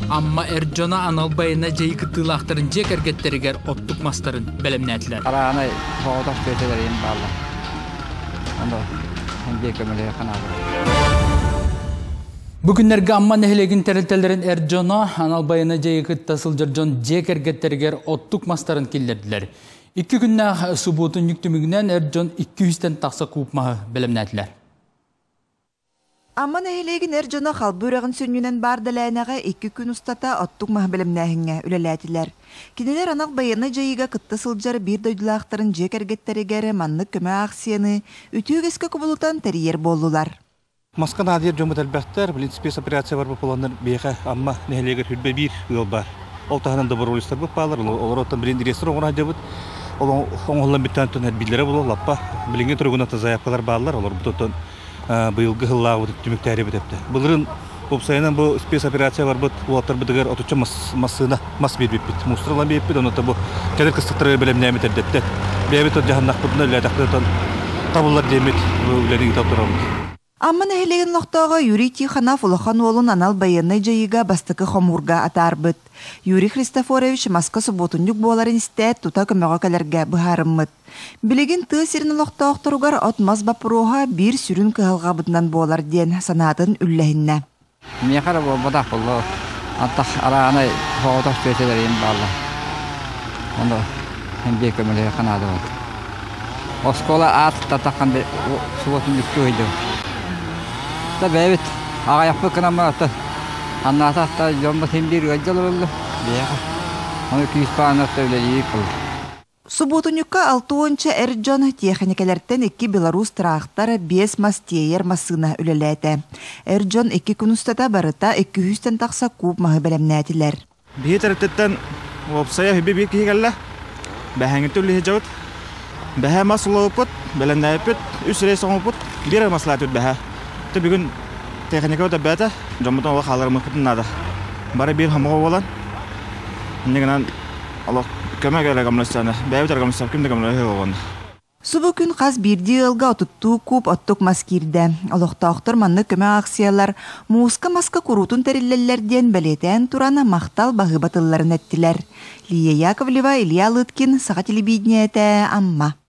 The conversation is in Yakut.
Амма эр дьоно анал байыаннай дьайыы кыттыылаахтарын дьиэ кэргэттэригэр оттук мастарын бэлэмнээтилэр. Араанай соҕотох түөтэлэрин бааллар. Ону биир көмөлөһө ханаабыт. Бу күннэргэ Амма нэһилиэгин тэрилтэлэрин эр дьоно анал байыаннай дьайыы кытта сылдьар дьон дьиэ кэргэттэригэр оттук мастарын киллэрдилэр. Икки күннээх субуотунньук түмүгүнэн эр дьон 200-тэн тахса куб маһы бэлэмнээтилэр. Амма нэһилиэгин эр дьоно Халбы үрэҕин сүнньүнэн баар дэлээнэҕэ икки күн устата оттук маһы бэлэмнээһиҥҥэ үлэлээтилэр. Кинилэр анал байыаннай дьайыыга кытта сылдьар биир дойдулаахтарын дьиэ кэргэттэригэр маннык көмө аахсыйаны үтүө үгэскэ кубулутан тэрийэр буоллулар. Маска наадыйар дьоммут элбэхтэр. Билин спецоперация барбыт буоланнар биһиэхэ Амма нэһилиэгэр хүрбэ биир ыал баар. Ол таһынан доброволецтарбыт бааллар. Олор оттон билин реестр оҥоро сылдьабыт. Ол оҥоһуллан бүттээн оттон эрбииллэрэ буолуо лаппа. Билиҥҥи туругунан заявкалар бааллар. Олорбут оттон быйылгы сыллаабыт түмүктээри бүтэптэ. Былырын уопсайынан бу спецоперация барбыт уолаттарбытыгар отучча массыына мас биэрбиппит. Муустар биэрбиппит, онно бу кэлэр кыстыктары бэлэмнээмит эрдэттэн. Бэйэбит дьаһаннахпытына үлэлээтэхпитинэ табыллар диэммит үлэни ыыта турабыт. Амма нэһилиэгин олохтооҕо Юрий Тихонов улахан уолун анал байыаннай дьайыыга бастакы хомуурга атаарбыт. Юрий Христофорович маска субуотунньук буоларын истээт тута көмөҕө кэлэргэ быһаарыммыт. Билигин тыа сирин олохтоохторугар от-мас боппуруоһа биир сүрүн кыһалҕабытынан буолар диэн санаатын үллэһиннэ. Миэхэ эрэ буолбатах буолла. Антах араанай соҕотох түөтэлэрим бааллар. Ону биир көмөлөһө ханаадыбыт. Оскуола аат татаххан субуотун бүттүү ыйдым. Та бэйэбит аҕайахпыт гынан баран аннаатах та дьоммут син биир ыалдьа олороллор биһиэхэ. Ону күүс бааннар үлэлиир буолла. Субуотунньукка алта уонча эр дьон тиэхиньикэлэртэн икки Беларусь тыраахтар, биэс мас тиэйэр массыына үлэлээтэ. Эр дьон икки күн устата барыта икки сүүстэн тахса куб маһы бэлэмнээтилэр. Биһи тэрилтэттэн уопсайа үбү биир киһи кэллэ. Бэһэҥҥитэ үлэһи дьабыт. Бэһэ мас улалыппыт, бэлэмнээбиппит, үс рейс оҥорбут, биир маслаатыт бэһэ. Тэ бүгүн техника өтөбөөтө, дьоммутун олох хаалларыммыппытын наада. Бары биир хомоҕо буолан, инньэ гынан олох көмө кэлэ көмөлөстөөнө, бэйэбит эрэ көмөлөстөр, ким да көмөлөһүө буолуон. Субу күн хас биирдии ыалга отуттуу куб оттук мас киирдэ. Олохтоохтор маннык көмө аахсыйалар мууска маска куруутун тэриллэллэр диэн бэлиэтээн туран махтал баһыыба тылларын эттилэр. Лия Яковлева, Илья Лыткин, Саха телевидениетэ, Амма.